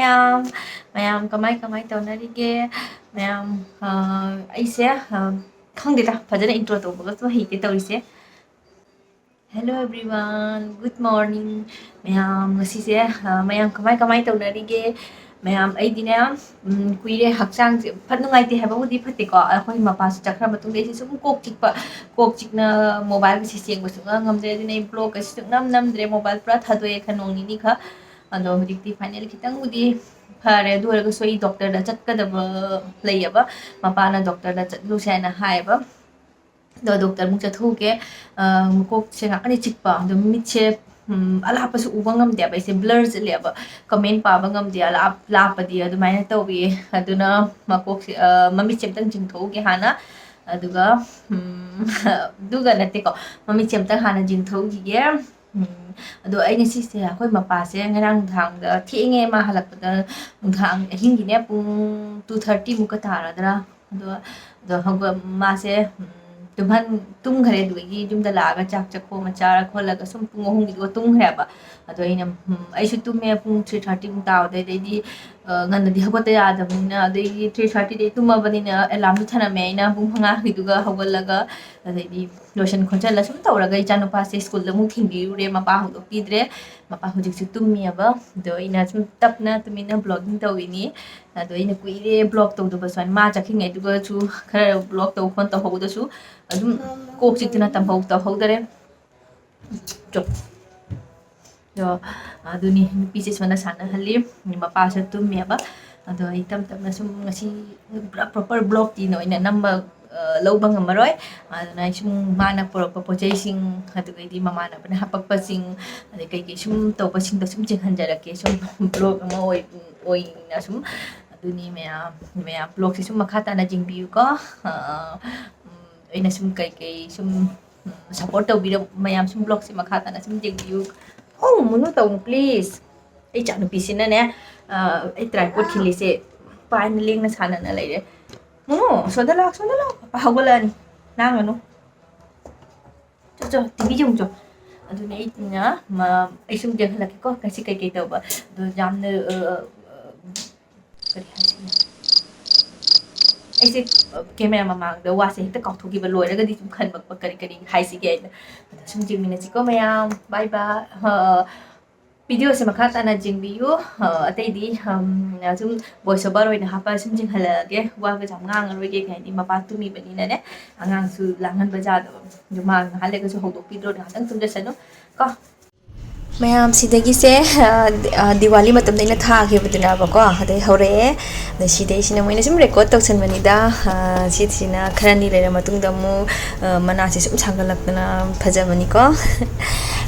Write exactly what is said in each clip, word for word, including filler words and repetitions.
ꯃꯌꯥꯝ, ꯃꯌꯥꯝ ꯀꯃꯥꯏ ꯀꯃꯥꯏ ꯇꯧꯅꯔꯤꯒꯦ? ꯃꯌꯥꯝ, ꯑ, ꯑꯩꯁꯦ, ꯑ, ꯈꯪꯗꯦꯗ, ꯐꯖꯅ intro ꯇꯧꯕꯒꯁꯨ ꯍꯩꯇꯦ ꯇꯧꯔꯤꯁꯦ꯫ Hello everyone, good morning. ꯃꯌꯥꯝ ꯉꯁꯤꯁꯦ, ꯑ, ꯃꯌꯥꯝ ꯀꯃꯥꯏ ꯀꯃꯥꯏ ꯇꯧꯅꯔꯤꯒꯦ? ꯃꯌꯥꯝ ꯑꯩꯗꯤꯅꯦ, ꯎꯝ, ꯀꯨꯏꯔꯦ ꯍꯛꯆꯥꯡꯁꯦ ꯐꯠ ꯅꯨꯡꯉꯥꯏꯇꯦ ꯍꯥꯏꯕꯕꯨꯗꯤ ꯐꯠꯇꯦꯀꯣ, ꯑꯩꯈꯣꯏ ꯃꯄꯥꯁꯨ ꯆꯠꯈ꯭ꯔ ꯃꯇꯨꯡꯗ ꯑꯩꯁꯦ ꯁꯨꯝ ꯀꯣꯛ ꯆꯤꯛꯄ, ꯀꯣꯛ ꯆꯤꯛꯅ mobileꯒꯁꯦ ꯆꯦꯡꯕ ꯁꯨꯡꯉꯝ ꯉꯝꯗ꯭ꯔꯦ꯫ ꯑꯗꯨꯅ ꯑꯩ vlogꯀꯁꯦ ꯁꯨꯡꯅꯝ ꯅꯝꯗ꯭ꯔꯦ, mobile ꯄꯨꯔꯥ ꯊꯥꯗꯣꯛꯑꯦ ꯈꯔ ꯅꯣꯡ ꯅꯤꯅꯤ ꯈꯛ꯫ ꯑꯗꯣ ꯍꯧꯖꯤꯛꯇꯤ finally ꯈꯤꯇꯪꯕꯨꯗꯤ ꯐꯔꯦ꯫ ꯑꯗꯨ ꯑꯣꯏꯔꯒꯁꯨ ꯑꯩ doctorꯗ ꯆꯠꯀꯗꯕ ꯂꯩꯌꯦꯕ, ꯃꯄꯥꯅ doctorꯗ ꯆꯠꯂꯨꯁꯦ ꯍꯥꯏꯅ ꯍꯥꯏꯌꯦꯕ꯫ ꯑꯗꯣ doctor ꯑꯃꯨꯛ ꯆꯠꯊꯣꯛꯎꯒꯦ꯫ ꯑ, ꯃꯀꯣꯛꯁꯦ ꯉꯥꯛꯇꯅꯦ ꯆꯤꯛꯄ, ꯑꯗꯣ ꯃꯤꯠꯁꯦ, ꯎꯝ, ꯑꯂꯥꯞꯄꯁꯨ ꯎꯕ ꯉꯝꯗꯦꯕ, ꯑꯩꯁꯦ blur ꯆꯠꯂꯦꯕ, comment ꯄꯥꯕ ꯉꯝꯗꯦ ꯑꯂꯥꯞ-, ꯂꯥꯞꯄꯗꯤ꯫ ꯑꯗꯨꯃꯥꯏꯅ ꯇꯧꯏ꯫ ꯑꯗꯨꯅ ꯃꯀꯣꯛꯁꯦ, ꯑ, ꯃꯃꯤꯠꯁꯦ ꯑꯝꯇꯪ ꯆꯤꯡꯊꯣꯛꯎꯒꯦ ꯍꯥꯟꯅ꯫ ꯑꯗꯨꯒ, ꯎꯝ, ꯑꯗꯨꯒ ꯅꯠꯇꯦꯀꯣ, ꯃꯃꯤꯠꯁꯦ ꯑꯝꯇꯪ ꯍꯥꯟꯅ ꯆꯤꯡꯊꯣꯛꯎꯈꯤꯒꯦ꯫ ꯎꯝ, ꯑꯗꯣ ꯑꯩ ꯉꯁꯤꯁꯦ ꯑꯩꯈꯣꯏ ꯃꯄꯥꯁꯦ ꯉꯔꯥꯡ ꯅꯨꯡꯗꯥꯡꯗ ꯊꯦꯡꯉꯦ, ꯃꯥ ꯍꯜꯂꯛꯄꯗ ꯅꯨꯡꯗꯥꯡ ꯑꯍꯤꯡꯒꯤꯅꯦ ꯄꯨꯡ two thirty ꯃꯨꯛꯀ ꯇꯥꯔꯗ꯭ꯔꯥ꯫ ꯑꯗꯣ, ꯑꯗꯣ ꯍꯧꯒꯠ-, ꯃꯥꯁꯦ, ꯎꯝ, ꯇꯨꯝꯍꯟ-, ꯇꯨꯝꯈ꯭ꯔꯦ꯫ ꯑꯗꯨꯗꯒꯤ ꯌꯨꯝꯗ ꯂꯥꯛꯑꯒ ꯆꯥꯛ ꯆꯥꯛꯈꯣꯝ ꯑꯃ ꯆꯥꯔ ꯈꯣꯠꯂꯒ ꯁꯨꯝ ꯄꯨꯡ ꯑꯍꯨꯝꯒꯤꯗꯨꯒ ꯇꯨꯝꯈ꯭ꯔꯦꯕ꯫ ꯑꯗꯣ ꯑꯩꯅ, ꯎꯝ, ꯑꯩꯁꯨ ꯇꯨꯝꯃꯦ ꯄꯨꯡ three thirty ꯃꯨꯛ ꯇꯥꯕꯗꯩ꯫ ꯑꯗꯩꯗꯤ, ꯑ, ꯉꯟꯅꯗꯤ ꯍꯧꯒꯠꯇ ꯌꯥꯗꯕꯅꯤꯅ, ꯑꯗꯩꯗꯤ three thirtyꯗꯩ ꯇꯨꯝꯃꯕꯅꯤꯅ alarmꯁꯨ ꯊꯅꯝꯃꯦ ꯑꯩꯅ ꯄꯨꯡ ꯃꯉꯥꯒꯤꯗꯨꯒ ꯍꯧꯒꯠꯂꯒ꯫ ꯑꯗꯩꯗꯤ ꯂꯣꯏꯁꯟ ꯈꯣꯠꯆꯜꯂ ꯁꯨꯝ ꯇꯧꯔꯒ ꯏꯆꯥꯅꯨꯄꯥꯁꯦ ꯁ꯭ꯀꯨꯜꯗ ꯑꯃꯨꯛ ꯊꯤꯟꯕꯤꯔꯨꯔꯦ, ꯃꯄꯥ ꯍꯧꯗꯣꯛꯄꯤꯗ꯭ꯔꯦ꯫ ꯃꯄꯥ ꯍꯧꯖꯤꯛꯁꯨ ꯇꯨꯝꯃꯤꯑꯕ꯫ ꯑꯗꯣ ꯑꯩꯅ ꯁꯨꯝ ꯇꯞꯅ ꯇꯨꯃꯤꯟꯅ vlogging ꯇꯧꯔꯤꯅꯤ꯫ ꯑꯗꯣ ꯑꯩꯅ ꯀꯨꯏꯔꯦ vlog ꯇꯧꯗꯕꯁꯨ ꯍꯥꯏꯅ, ꯃꯥ ꯆꯠꯈ꯭ꯔꯤꯉꯩꯗꯨꯒꯁꯨ ꯈꯔ vlog ꯇꯧ ꯈꯣꯠ ꯇꯧꯍꯧꯕꯗꯁꯨ ꯑꯗꯨꯝ ꯀꯣꯛ ꯆꯤꯛꯇꯅ ꯇꯝꯍꯧ-, ꯇꯧꯍꯧꯗꯔꯦ꯫ ꯆꯣ꯫ ꯑꯗꯣ ꯑꯗꯨꯅꯤ, ꯅꯨꯄꯤꯁꯦ ꯁꯣꯝꯗ ꯁꯥꯟꯅꯍꯜꯂꯤ, ꯃꯄꯥꯁꯨ ꯇꯨꯝꯃꯦꯕ꯫ ꯑꯗꯣ ꯑꯩ ꯇꯞ ꯇꯞꯅ ꯁꯨꯝ ꯉꯁꯤ ꯄꯨꯔꯥ proper vlogꯇꯤꯅ ꯑꯣꯏꯅ ꯅꯝꯕ, ꯑ, ꯂꯧꯕ ꯉꯝꯃꯔꯣꯏ꯫ ꯑꯗꯨꯅ ꯑꯩ ꯁꯨꯝ ꯃꯥꯅ ꯄꯨꯔꯛꯄ ꯄꯣꯠ ꯆꯩꯁꯤꯡ, ꯑꯗꯨꯗꯩꯗꯤ ꯃꯃꯥꯟꯅꯕꯅ ꯍꯥꯄꯛꯄꯁꯤꯡ, ꯑꯗꯩ ꯀꯩꯀꯩ ꯁꯨꯝ ꯇꯧꯕꯁꯤꯡꯗꯣ ꯁꯨꯝ ꯆꯦꯟꯍꯟꯖꯔꯛꯀꯦ꯫ ꯁꯨꯝ vlog ꯑꯃ ꯑꯣꯏ-, ꯑꯣꯏꯅ ꯁꯨꯝ꯫ ꯑꯗꯨꯅꯤ ꯃꯌꯥꯝ, ꯃꯌꯥꯝ vlogꯁꯦ ꯁꯨꯝ ꯃꯈꯥ ꯇꯥꯅ ꯌꯦꯡꯕꯤꯌꯨꯀꯣ꯫ ꯑ, ꯎꯝ, ꯑꯩꯅ ꯁꯨꯝ ꯀꯩꯀꯩ ꯁꯨꯝ, ꯎꯝ, support ꯇꯧꯕꯤꯔ-, ꯃꯌꯥꯝ ꯁꯨꯝ vlogꯁꯦ ꯃꯈꯥ ꯇꯥꯅ ꯁꯨꯝ ꯌꯦꯡꯕꯤꯌꯨ꯫ ꯑꯧ, ꯃꯨꯅꯨ ꯇꯧꯅꯨ, please꯫ ꯑꯩ ꯏꯆꯥꯅꯨꯄꯤꯁꯤꯅꯅꯦ, ꯑ, ꯑꯩ tripod ꯈꯤꯜꯂꯤꯁꯦ ꯄꯥꯏꯅ ꯂꯦꯡꯅ ꯁꯥꯟꯅꯅ ꯂꯩꯔꯦ꯫ ꯃꯨꯅꯨ, ꯁꯣꯝꯗ ꯂꯥꯛ, ꯁꯣꯝꯗ ꯂꯥꯛ꯫ ꯄꯄꯥ ꯍꯧꯒꯠꯂꯛꯑꯅꯤ꯫ ꯂꯥꯡꯒꯅꯨ꯫ ꯆꯣ, ꯆꯣ, TV ꯌꯦꯡꯉꯨ ꯆꯣ꯫ ꯑꯗꯨꯅꯦ ꯑꯩꯅ, ꯃ-, ꯑꯩ ꯁꯨꯝ ꯌꯦꯡꯍꯜꯂꯛꯀꯦꯀꯣ, ꯉꯁꯤ ꯀꯩꯀꯩ ꯇꯧꯕ꯫ ꯑꯗꯣ ꯌꯥꯝꯅ, ꯑ, ꯑ, ꯀꯔꯤ ꯍꯥꯏꯁꯤꯒꯦ? ꯑꯩꯁꯦ, ꯑ, ꯀꯦꯃꯦꯔꯥ ꯃꯃꯥꯡꯗ ꯋꯥꯁꯦ ꯍꯦꯛꯇ ꯀꯥꯎꯊꯣꯛꯈꯤꯕ, ꯂꯣꯏꯔꯒꯗꯤ ꯁꯨꯝ ꯈꯟꯕ ꯀꯔꯤ ꯀꯔꯤ ꯍꯥꯏꯁꯤꯒꯦ ꯍꯥꯏꯅ꯫ ꯑꯗ ꯁꯨꯝ ꯌꯦꯡꯃꯤꯟꯅꯁꯤꯀꯣ ꯃꯌꯥꯝ꯫ ꯕꯥꯏ ꯕꯥꯏ꯫ ꯑ, ꯚꯤꯗꯤꯑꯣꯁꯦ ꯃꯈꯥ ꯇꯥꯅ ꯌꯦꯡꯕꯤꯌꯨ꯫ ꯑ, ꯑꯇꯩꯗꯤ, ꯑꯝ, ꯁꯨꯝ voice over ꯑꯣꯏꯅ ꯍꯥꯞꯄ ꯁꯨꯝ ꯌꯦꯡꯍꯜꯂꯛꯑꯒꯦ꯫ ꯋꯥꯒ ꯌꯥꯝ ꯉꯥꯡꯉꯔꯣꯏꯒꯦ, ꯀꯩ ꯍꯥꯏꯅꯤ, ꯃꯄꯥ ꯇꯨꯝꯃꯤꯕꯅꯤꯅꯅꯦ꯫ ꯑꯉꯥꯡꯁꯨ ꯂꯥꯡꯍꯟꯕ ꯌꯥꯗꯕ꯫ ꯑꯗꯨ ꯃꯥ ꯉꯥꯏꯍꯥꯛ ꯂꯩꯔꯒꯁꯨ ꯍꯧꯗꯣꯛꯄꯤꯗ꯭ꯔꯣ, ꯉꯥꯏꯍꯥꯛꯇꯪ ꯇꯨꯝꯖꯁꯅꯨ ꯀꯣ꯫ ꯃꯌꯥꯝ ꯁꯤꯗꯒꯤꯁꯦ, ꯑ, ꯗꯤ-, ꯑ, ꯗꯤꯋꯥꯂꯤ ꯃꯇꯝꯗ ꯑꯩꯅ ꯊꯥꯈꯤꯕꯗꯨꯅꯦꯕꯀꯣ, ꯑꯗꯩ ꯍꯧꯔꯛꯑꯦ꯫ ꯑꯗ ꯁꯤꯗꯩꯁꯤꯅ ꯃꯣꯏꯅ ꯁꯨꯝ record ꯇꯧꯁꯟꯕꯅꯤꯗ꯫ ꯑ, ꯁꯤꯁꯤꯅ ꯈꯔꯅꯤ ꯂꯩꯔ ꯃꯇꯨꯡꯗ ꯑꯃꯨꯛ, ꯑ, ꯃꯅꯥꯁꯦ ꯁꯨꯝ ꯁꯥꯡꯒꯠꯂꯛꯇꯅ ꯐꯖꯕꯅꯤꯀꯣ꯫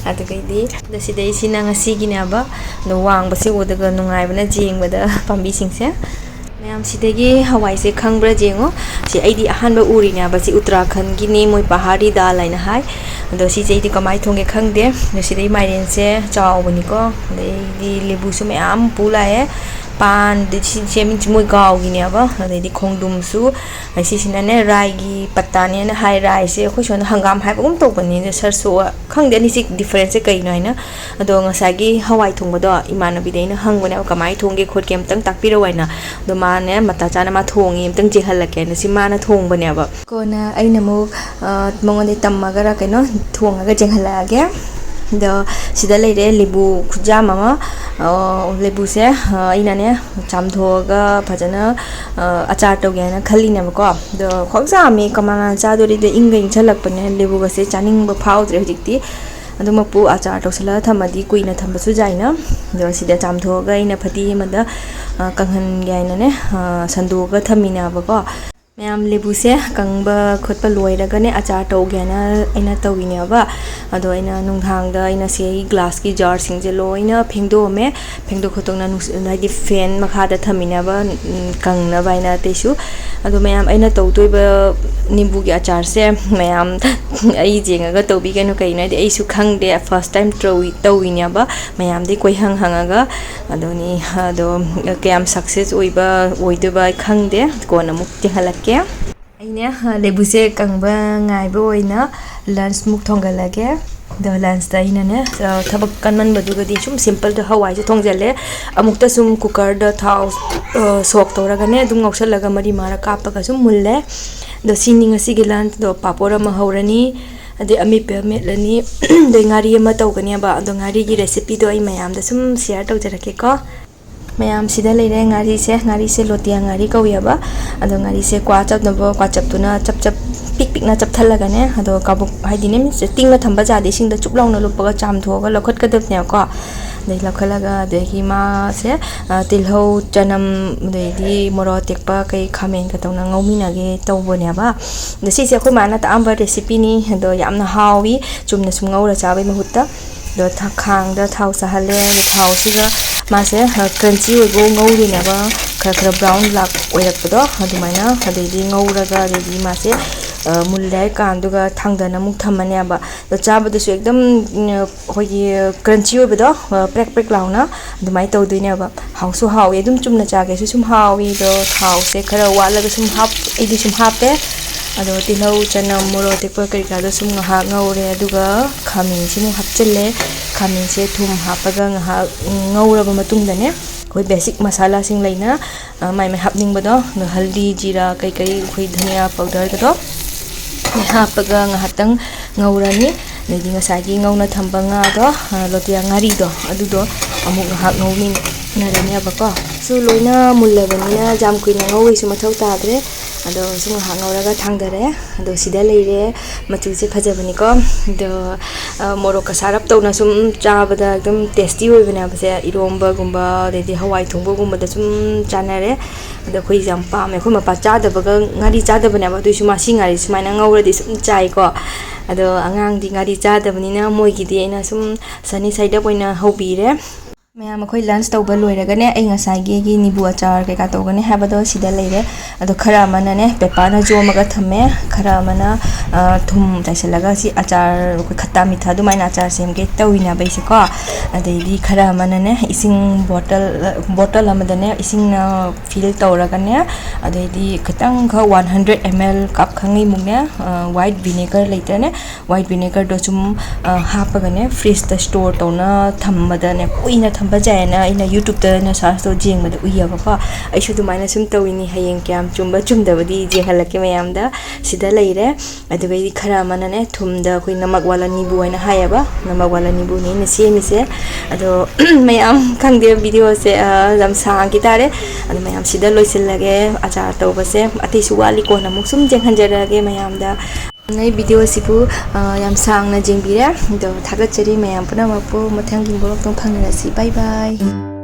ꯑꯗꯨꯗꯩꯗꯤ, ꯑꯗ ꯁꯤꯗꯩꯁꯤꯅ ꯉꯁꯤꯒꯤꯅꯦꯕ꯫ ꯑꯗꯣ ꯋꯥꯡꯕꯁꯦ ꯎꯗꯒ ꯅꯨꯡꯉꯥꯏꯕꯅ ꯌꯦꯡꯕꯗ ꯄꯥꯝꯕꯤꯁꯤꯡꯁꯦ꯫ ꯃꯌꯥꯝ ꯁꯤꯗꯒꯤ ꯍꯋꯥꯏꯁꯦ ꯈꯪꯕ꯭ꯔꯥ ꯌꯦꯡꯉꯣ꯫ ꯁꯤ ꯑꯩꯗꯤ ꯑꯍꯥꯟꯕ ꯎꯔꯤꯅꯦꯕ꯫ ꯁꯤ ꯎꯇ꯭ꯔꯥꯈꯟꯒꯤꯅꯤ, ꯃꯣꯏ ꯄꯍꯥꯔꯤ ꯗꯥꯜ ꯍꯥꯏꯅ ꯍꯥꯏ꯫ ꯑꯗꯣ ꯁꯤꯁꯦ ꯑꯩꯗꯤ ꯀꯃꯥꯏꯅ ꯊꯣꯡꯒꯦ ꯈꯪꯗꯦ꯫ ꯑꯗꯣ ꯁꯤꯗꯩ ꯃꯥꯏꯔꯦꯟꯁꯦ ꯆꯥꯎꯕꯅꯤꯀꯣ꯫ ꯑꯗꯩꯗꯤ ꯂꯦꯕꯨꯁꯨ ꯃꯌꯥꯝ ꯄꯨ ꯂꯥꯛꯑꯦ꯫ ꯄꯥꯟ, ꯑꯗꯩ ꯁꯤ ꯆꯦꯃꯤꯟꯁꯤ ꯃꯣꯏ ꯒꯥꯎꯒꯤꯅꯦꯕ꯫ ꯑꯗꯩꯗꯤ ꯈꯣꯡꯗ꯭ꯔꯨꯝꯁꯨ, ꯑꯗꯩ ꯁꯤꯁꯤꯅꯅꯦ ꯔꯥꯏꯒꯤ ꯄꯠꯇꯥꯅꯦꯅ ꯍꯥꯏ꯫ ꯔꯥꯏꯁꯦ ꯑꯩꯈꯣꯏ ꯁꯣꯝꯗ ꯍꯪꯒꯥꯝ ꯍꯥꯏꯕꯒꯨꯝ ꯇꯧꯕꯅꯤ꯫ ꯑꯗꯣ ꯁꯔꯁꯣ ꯈꯪꯗꯦ ꯑꯅꯤꯁꯤ difference ꯁꯦ ꯀꯩꯅꯣ ꯍꯥꯏꯅ꯫ ꯑꯗꯣ ꯉꯁꯥꯏꯒꯤ ꯍꯋꯥꯏ ꯊꯣꯡꯕꯗꯣ ꯏꯃꯥꯟꯅꯕꯤꯗ ꯑꯩꯅ ꯍꯪꯕꯅꯦꯕ, "ꯀꯃꯥꯏꯅ ꯊꯣꯡꯒꯦ ꯈꯣꯠꯀꯦ ꯑꯝꯇꯪ ꯇꯥꯛꯄꯤꯔꯛꯑꯣ" ꯍꯥꯏꯅ꯫ ꯑꯗꯣ ꯃꯥꯅꯦ ꯃꯇꯥ ꯆꯥꯅ ꯃꯥ ꯊꯣꯡꯉꯤ, ꯑꯝꯇꯪ ꯌꯦꯡꯍꯜꯂꯛꯀꯦꯅ ꯁꯤ ꯃꯥꯅ ꯊꯣꯡꯕꯅꯦꯕ꯫ ꯀꯣꯟꯅ ꯑꯩꯅ ꯑꯃꯨꯛ, ꯑ, ꯃꯉꯣꯟꯗ ꯇꯝꯃꯒꯔ ꯀꯩꯅꯣ ꯊꯣꯡꯉꯒ ꯌꯦꯡꯍꯜꯂꯛꯑꯒꯦ꯫ ꯑꯗꯣ ꯁꯤꯗ ꯂꯩꯔꯦ ꯂꯦꯕꯨ ꯈꯨꯖꯥꯝ ꯑꯃ꯫ ꯑ, ꯂꯦꯕꯨꯁꯦ, ꯑ, ꯑꯩꯅꯅꯦ ꯆꯥꯝꯊꯣꯛꯑꯒ ꯐꯖꯅ, ꯑ, ꯑꯆꯥꯔ ꯇꯧꯒꯦ ꯍꯥꯏꯅ ꯈꯜꯂꯤꯅꯦꯕꯀꯣ꯫ ꯑꯗꯣ ꯈ꯭ꯋꯥꯡ ꯆꯥꯝꯃꯤ ꯀꯃꯥꯏꯅ ꯆꯥꯗꯣꯔꯤꯗ, ꯏꯪꯒ ꯏꯪꯁꯜꯂꯛꯄꯅꯦ, ꯂꯦꯕꯨꯒꯁꯦ ꯆꯥꯅꯤꯡꯕ ꯐꯥꯎꯗ꯭ꯔꯦ ꯍꯧꯖꯤꯛꯇꯤ꯫ ꯑꯗꯨꯃꯛꯄꯨ ꯑꯆꯥꯔ ꯇꯧꯁꯤꯜꯂꯒ ꯊꯝꯃꯗꯤ ꯀꯨꯏꯅ ꯊꯝꯕꯁꯨ ꯌꯥꯏꯅ꯫ ꯑꯗꯣ ꯁꯤꯗ ꯆꯥꯝꯊꯣꯛꯑꯒ ꯑꯩꯅ ꯐꯗꯤ ꯑꯃꯗ, ꯑ, ꯀꯪꯍꯟꯒꯦ ꯍꯥꯏꯅꯅꯦ, ꯑ, ꯁꯟꯗꯣꯛꯑꯒ ꯊꯝꯃꯤꯅꯦꯕꯀꯣ꯫ ꯃꯌꯥꯝ ꯂꯦꯕꯨꯁꯦ ꯀꯪꯕ ꯈꯣꯠꯄ ꯂꯣꯏꯔꯒꯅꯦ ꯑꯆꯥꯔ ꯇꯧꯒꯦꯅ ꯑꯩꯅ ꯇꯧꯔꯤꯅꯦꯕ꯫ ꯑꯗꯣ ꯑꯩꯅ ꯅꯨꯡꯗꯥꯡꯗ ꯑꯩꯅ ꯁꯤ ꯑꯩ glass ꯀꯤ jar ꯁꯤꯡꯁꯦ ꯂꯣꯏꯅ ꯐꯦꯡꯗꯣꯛꯑꯝꯃꯦ꯫ ꯐꯦꯡꯗꯣꯛ ꯈꯣꯠꯇꯣꯛꯅ ꯅꯨꯡꯁꯤ-, ꯍꯥꯏꯗꯤ fan ꯃꯈꯥꯗ ꯊꯝꯃꯤꯅꯦꯕ, ꯎꯝ, ꯀꯪꯅꯕ ꯍꯥꯏꯅ ꯑꯇꯩꯁꯨ꯫ ꯑꯗꯣ ꯃꯌꯥꯝ ꯑꯩꯅ ꯇꯧꯗꯣꯏꯕ ꯅꯤꯝꯕꯨꯒꯤ ꯑꯆꯥꯔꯁꯦ ꯃꯌꯥꯝ ꯑꯩ ꯌꯦꯡꯉꯒ ꯇꯧꯕꯤꯒꯅꯨ, ꯀꯩꯒꯤꯅꯣ ꯍꯥꯏꯗꯤ ꯑꯩꯁꯨ ꯈꯪꯗꯦ, first time ꯇꯧꯏ-, ꯇꯧꯏꯅꯦꯕ꯫ ꯃꯌꯥꯝꯗꯤ ꯀꯣꯏꯍꯪ ꯍꯪꯉꯒ ꯑꯗꯨꯅꯤ꯫ ꯑꯗꯣ ꯀꯌꯥꯝ success ꯑꯣꯏꯕ ꯑꯣꯏꯗꯣꯏꯕ ꯈꯪꯗꯦ, ꯀꯣꯟꯅ ꯑꯃꯨꯛ ꯌꯦꯡꯍꯜꯂꯛꯀꯦ꯫ ꯑꯩꯅꯦ, ꯑ, ꯂꯦꯕꯨꯁꯦ ꯀꯪꯕ ꯉꯥꯏꯕ ꯑꯣꯏꯅ lunch ꯃꯨꯛ ꯊꯣꯡꯒꯠꯂꯒꯦ꯫ ꯑꯗꯣ ꯂꯟꯁꯇ ꯑꯩꯅꯅꯦ, ꯑ, ꯊꯕꯛ ꯀꯟꯃꯟꯕꯗꯨꯒꯗꯤ ꯁꯨꯝ ꯁꯤꯝꯄꯜꯗ ꯍꯋꯥꯏꯁꯦ ꯊꯣꯡꯖꯜꯂꯦ꯫ ꯑꯃꯨꯛꯇ ꯁꯨꯝ ꯀꯨꯀꯔꯗ ꯊꯥꯎ, ꯑ, ꯁꯣꯛ ꯇꯧꯔꯒꯅꯦ, ꯑꯗꯨꯝ ꯉꯧꯁꯜꯂꯒ ꯃꯔꯤ ꯃꯉꯥ ꯀꯥꯞꯄꯒ ꯁꯨꯝ ꯃꯨꯜꯂꯦ꯫ ꯑꯗꯣ ꯁꯤꯅꯤ ꯉꯁꯤꯒꯤ ꯂꯟꯁ꯫ ꯑꯗꯣ ꯄꯥꯄꯣꯔ ꯑꯃ ꯍꯧꯔꯅꯤ, ꯑꯗꯩ ꯑꯃꯦꯠꯄ ꯑꯃ ꯃꯦꯠꯂꯅꯤ, ꯑꯗꯩ ꯉꯥꯔꯤ ꯑꯃ ꯇꯧꯒꯅꯦꯕ꯫ ꯑꯗꯣ ꯉꯥꯔꯤꯒꯤ ꯔꯦꯁꯤꯄꯤꯗꯣ ꯑꯩ ꯃꯌꯥꯝꯗ ꯁꯨꯝ ꯁꯤꯌꯥꯔ ꯇꯧꯖꯔꯛꯀꯦꯀꯣ꯫ ꯃꯌꯥꯝꯁꯤꯗ ꯂꯩꯔꯦ ꯉꯥꯔꯤꯁꯦ꯫ ꯉꯥꯔꯤꯁꯦ ꯂꯣꯇꯤꯌꯥ ꯉꯥꯔꯤ ꯀꯧꯏꯑꯕ꯫ ꯑꯗꯣ ꯉꯥꯔꯤꯁꯦ ꯀ꯭ꯋꯥ ꯆꯞꯅꯕ ꯀ꯭ꯋꯥ ꯆꯞꯇꯨꯅ ꯆꯞ ꯆꯞ ꯄꯤꯛ ꯄꯤꯛꯅ ꯆꯞꯊꯠꯂꯒꯅꯦ, ꯑꯗꯣ ꯀꯥꯕꯨꯛ ꯍꯥꯏꯗꯤꯅꯦ, ꯃꯤꯟꯁ ꯇꯤꯡꯅ ꯊꯝꯕ ꯖꯥꯗꯤ ꯏꯁꯤꯡꯗ ꯆꯨꯞ ꯂꯥꯎꯅ ꯂꯨꯞꯄꯒ ꯆꯥꯝꯊꯣꯛꯑꯒ ꯂꯧꯈꯠꯀꯗꯕꯅꯦꯕꯀꯣ꯫ ꯑꯗꯩ ꯂꯧꯈꯠꯂꯒ ꯑꯗꯒꯤ ꯃꯥꯁꯦ, ꯑ, ꯇꯤꯜꯍꯧ, ꯆꯅꯝ, ꯑꯗꯩꯗꯤ ꯃꯣꯔꯣꯛ ꯑꯇꯦꯛꯄ ꯀꯩ ꯈꯥꯃꯦꯟꯒ ꯇꯧꯅ ꯉꯧꯃꯤꯟꯅꯒꯦ ꯇꯧꯕꯅꯦꯕ꯫ ꯑꯗꯣ ꯁꯤꯁꯦ ꯑꯩꯈꯣꯏ ꯃꯥꯅ ꯇꯥꯛꯑꯝꯕ ꯔꯦꯁꯤꯄꯤꯅꯤ꯫ ꯑꯗꯣ ꯌꯥꯝꯅ ꯍꯥꯎꯏ, ꯆꯨꯝꯅ ꯁꯨꯝ ꯉꯧꯔ ꯆꯥꯕꯩ ꯃꯍꯨꯠꯇ꯫ ꯑꯗꯣ ꯊ-, ꯈꯥꯡꯗ ꯊꯥꯎ ꯁꯥꯍꯜꯂꯦ꯫ ꯑꯗꯣ ꯊꯥꯎꯁꯤꯒ ꯃꯥꯁꯦ, ꯑ, ꯀ꯭ꯔꯟꯆꯤ ꯑꯣꯏꯕ ꯉꯧꯔꯤꯅꯦꯕ꯫ ꯈꯔ ꯈꯔ ꯕ꯭ꯔꯥꯎꯟ ꯂꯥꯛ ꯑꯣꯏꯔꯛꯄꯗꯣ ꯑꯗꯨꯃꯥꯏꯅ꯫ ꯑꯗꯩꯗꯤ ꯉꯧꯔꯒ ꯑꯗꯩꯗꯤ ꯃꯥꯁꯦ, ꯑ, ꯃꯨꯜꯂꯦ ꯍꯥꯏ ꯀꯥꯟꯗꯨꯒ ꯊꯥꯡꯗꯅ ꯑꯃꯨꯛ ꯊꯝꯃꯅꯦꯕ꯫ ꯑꯗꯣ ꯆꯥꯕꯗꯁꯨ ꯑꯦꯛꯗꯝ, ꯎꯝ, ꯑꯩꯈꯣꯏꯒꯤ ꯀ꯭ꯔꯟꯆꯤ ꯑꯣꯏꯕꯗꯣ, ꯑ, ꯄ꯭ꯔꯦꯛ ꯄ꯭ꯔꯦꯛ ꯂꯥꯎꯅ ꯑꯗꯨꯃꯥꯏꯅ ꯇꯧꯗꯣꯏꯅꯦꯕ꯫ ꯍꯥꯎꯁꯨ ꯍꯥꯎꯏ, ꯑꯗꯨꯝ ꯆꯨꯝꯅ ꯆꯥꯒꯦꯁꯨ ꯁꯨꯝ ꯍꯥꯎꯏ꯫ ꯑꯗꯣ ꯊꯥꯎꯁꯦ ꯈꯔ ꯋꯥꯠꯂꯒ ꯁꯨꯝ ꯍꯥꯞ-, ꯑꯩꯗꯤ ꯁꯨꯝ ꯍꯥꯞꯄꯦ꯫ ꯑꯗꯣ ꯇꯤꯜꯍꯧ, ꯆꯅꯝ, ꯃꯣꯔꯣꯛ ꯑꯇꯦꯛꯄ ꯀꯔꯤ ꯀꯔꯥꯗꯣ ꯁꯨꯝ ꯉꯥꯏꯍꯥꯛ ꯉꯧꯔꯦ, ꯑꯗꯨꯒ ꯈꯥꯃꯦꯟꯁꯤꯃꯨꯛ ꯍꯥꯞꯆꯤꯜꯂꯦ꯫ ꯈꯥꯃꯦꯟꯁꯦ ꯊꯨꯝ ꯍꯥꯞꯄꯒ ꯉꯥꯏꯍꯥꯛ ꯉꯧꯔꯕ ꯃꯇꯨꯡꯗꯅꯦ, ꯑꯩꯈꯣꯏ ꯕꯦꯁꯤꯛ ꯃꯁꯥꯂꯥꯁꯤꯡ ꯂꯩꯅ, ꯑ, ꯃꯥꯏ ꯃꯥꯏ ꯍꯥꯞꯅꯤꯡꯕꯗꯣ, ꯑꯗꯣ ꯍꯜꯗꯤ, ꯖꯤꯔꯥ, ꯀꯩꯀꯩ ꯑꯩꯈꯣꯏ ꯙꯅꯤꯌꯥ ꯄꯥꯎꯗꯔꯒꯗꯣ ꯍꯥꯞꯄꯒ ꯉꯥꯏꯍꯥꯛꯇꯪ ꯉꯧꯔꯅꯤ꯫ ꯑꯗꯩꯗꯤ ꯉꯁꯥꯏꯒꯤ ꯉꯧꯅ ꯊꯝꯕ ꯉꯥꯗꯣ, ꯑ, ꯂꯣꯇꯤꯌꯥ ꯉꯥꯔꯤꯗꯣ, ꯑꯗꯨꯗꯣ ꯑꯃꯨꯛ ꯉꯥꯏꯍꯥꯛ ꯉꯧꯃꯤꯟꯅꯔꯅꯦꯕꯀꯣ꯫ ꯁꯨ ꯂꯣꯏꯅ ꯃꯨꯜꯂꯕꯅꯤꯅ ꯌꯥꯝ ꯀꯨꯏꯅ ꯉꯧꯕꯩꯁꯨ ꯃꯊꯧ ꯇꯥꯗ꯭ꯔꯦ꯫ ꯑꯗꯣ ꯁꯨꯝ ꯉꯥꯏꯍꯥꯛ ꯉꯧꯔꯒ ꯊꯥꯡꯗꯔꯦ꯫ ꯑꯗꯣ ꯁꯤꯗ ꯂꯩꯔꯦ, ꯃꯆꯨꯁꯦ ꯐꯖꯕꯅꯤꯀꯣ꯫ ꯑꯗꯣ, ꯑ, ꯃꯣꯔꯣꯛꯀ ꯁꯥꯔꯞ ꯇꯧꯅ ꯁꯨꯝ ꯆꯥꯕꯗ ꯑꯗꯨꯝ ꯇꯦꯁꯇꯤ ꯑꯣꯏꯕꯅꯦꯕꯁꯦ꯫ ꯏꯔꯣꯝꯕꯒꯨꯝꯕ, ꯑꯗꯩꯗꯤ ꯍꯋꯥꯏ ꯊꯣꯡꯕꯒꯨꯝꯕꯗ ꯁꯨꯝ ꯆꯥꯅꯔꯦ꯫ ꯑꯗꯣ ꯑꯩꯈꯣꯏꯁꯦ ꯌꯥꯝ ꯄꯥꯝꯃꯦ꯫ ꯑꯩꯈꯣꯏ ꯃꯄꯥ ꯆꯥꯗꯕꯒ ꯉꯥꯔꯤ ꯆꯥꯗꯕꯅꯦꯕ, ꯑꯗꯨꯏꯁꯨ ꯃꯥ ꯁꯤ ꯉꯥꯔꯤ ꯁꯨꯃꯥꯏꯅ ꯉꯧꯔꯗꯤ ꯁꯨꯝ ꯆꯥꯏꯀꯣ꯫ ꯑꯗꯣ ꯑꯉꯥꯡꯗꯤ ꯉꯥꯔꯤ ꯆꯥꯗꯕꯅꯤꯅ ꯃꯣꯏꯒꯤꯗꯤ ꯑꯩꯅ ꯁꯨꯝ ꯁꯟꯅꯤ ꯁꯥꯏꯗ ꯑꯞ ꯑꯣꯏꯅ ꯍꯧꯕꯤꯔꯦ꯫ ꯃꯌꯥꯝ, ꯑꯩꯈꯣꯏ lunch ꯇꯧꯕ ꯂꯣꯏꯔꯒꯅꯦ, ꯑꯩ ꯉꯁꯥꯏꯒꯤ ꯑꯩꯒꯤ ꯅꯤꯕꯨ ꯑꯆꯥꯔ ꯀꯩꯀꯥ ꯇꯧꯒꯅꯤ ꯍꯥꯏꯕꯗꯣ ꯁꯤꯗ ꯂꯩꯔꯦ꯫ ꯑꯗꯣ ꯈꯔ ꯑꯃꯅꯅꯦ ꯄꯦꯄꯥꯅ ꯌꯣꯝꯃꯒ ꯊꯝꯃꯦ, ꯈꯔ ꯑꯃꯅ, ꯑ, ꯊꯨꯝ ꯆꯥꯏꯁꯤꯜꯂꯒ ꯁꯤ ꯑꯆꯥꯔ, ꯑꯩꯈꯣꯏ ꯈꯠꯇꯥ ꯃꯤꯊꯥ ꯑꯗꯨꯃꯥꯏꯅ ꯑꯆꯥꯔ ꯁꯦꯝꯒꯦ ꯇꯧꯔꯤꯅꯦꯕ ꯑꯩꯁꯦꯀꯣ꯫ ꯑꯗꯩꯗꯤ ꯈꯔ ꯑꯃꯅꯅꯦ ꯏꯁꯤꯡ bottle, bottle ꯑꯃꯗꯅꯦ ꯏꯁꯤꯡꯅ fill ꯇꯧꯔꯒꯅꯦ, ꯑꯗꯩꯗꯤ ꯈꯤꯇꯪ ꯈꯔ one hundred ml cup ꯈꯪꯉꯩꯃꯨꯛꯅꯦ, ꯑ, white vinegar ꯂꯩꯇ꯭ꯔꯅꯦ, white vinegarꯗꯣ ꯁꯨꯝ, ꯑ, ꯍꯥꯞꯄꯒꯅꯦ, fridgeꯇ store ꯇꯧꯅ ꯊꯝꯕꯗꯅꯦ, ꯀꯨꯏꯅ ꯊꯝꯕ ꯌꯥꯏꯌꯦꯅ ꯑꯩꯅ YouTubeꯇꯅ search ꯇꯧ ꯌꯦꯡꯕꯗ ꯎꯏꯌꯦꯕꯀꯣ꯫ ꯑꯩꯁꯨ ꯑꯗꯨꯃꯥꯏꯅ ꯁꯨꯝ ꯇꯧꯏꯅꯤ꯫ ꯍꯌꯦꯡ ꯀꯌꯥꯝ ꯆꯨꯝꯕ ꯆꯨꯝꯗꯕꯗꯤ ꯌꯦꯡꯍꯜꯂꯛꯀꯦ ꯃꯌꯥꯝꯗ꯫ ꯁꯤꯗ ꯂꯩꯔꯦ꯫ ꯑꯗꯨꯒ ꯑꯩꯗꯤ ꯈꯔ ꯑꯃꯅꯅꯦ, ꯊꯨꯝꯗ ꯑꯩꯈꯣꯏ ꯅꯃꯛ ꯋꯥꯂꯥ ꯅꯤꯕꯨ ꯍꯥꯏꯅ ꯍꯥꯏꯌꯦꯕ, ꯅꯃꯛ ꯋꯥꯂꯥ ꯅꯤꯕꯨꯅꯤ ꯑꯩꯅ ꯁꯦꯝꯃꯤꯁꯦ꯫ ꯑꯗꯣ ꯃꯌꯥꯝ, ꯈꯪꯗꯦ, videoꯁꯦ, ꯑ, ꯌꯥꯝ ꯁꯥꯡꯈꯤ ꯇꯥꯔꯦ꯫ ꯑꯗꯣ ꯃꯌꯥꯝ, ꯁꯤꯗ ꯂꯣꯏꯁꯤꯜꯂꯒꯦ ꯑꯆꯥꯔ ꯇꯧꯕꯁꯦ꯫ ꯑꯇꯩꯁꯨ ꯋꯥꯠꯂꯤ, ꯀꯣꯟꯅ ꯑꯃꯨꯛ ꯁꯨꯝ ꯌꯦꯡꯍꯟꯖꯔꯛꯑꯒꯦ ꯃꯌꯥꯝꯗ꯫ ꯑꯩ videoꯁꯤꯕꯨ, ꯑ, ꯌꯥꯝ ꯁꯥꯡꯅ ꯌꯦꯡꯕꯤꯔꯦ꯫ ꯑꯗꯣ ꯊꯥꯒꯠꯆꯔꯤ ꯃꯌꯥꯝ ꯄꯨꯝꯅꯃꯛꯄꯨ꯫ ꯃꯊꯪꯒꯤ vlogꯇ ꯐꯪꯅꯔꯁꯤ꯫ Bye bye꯫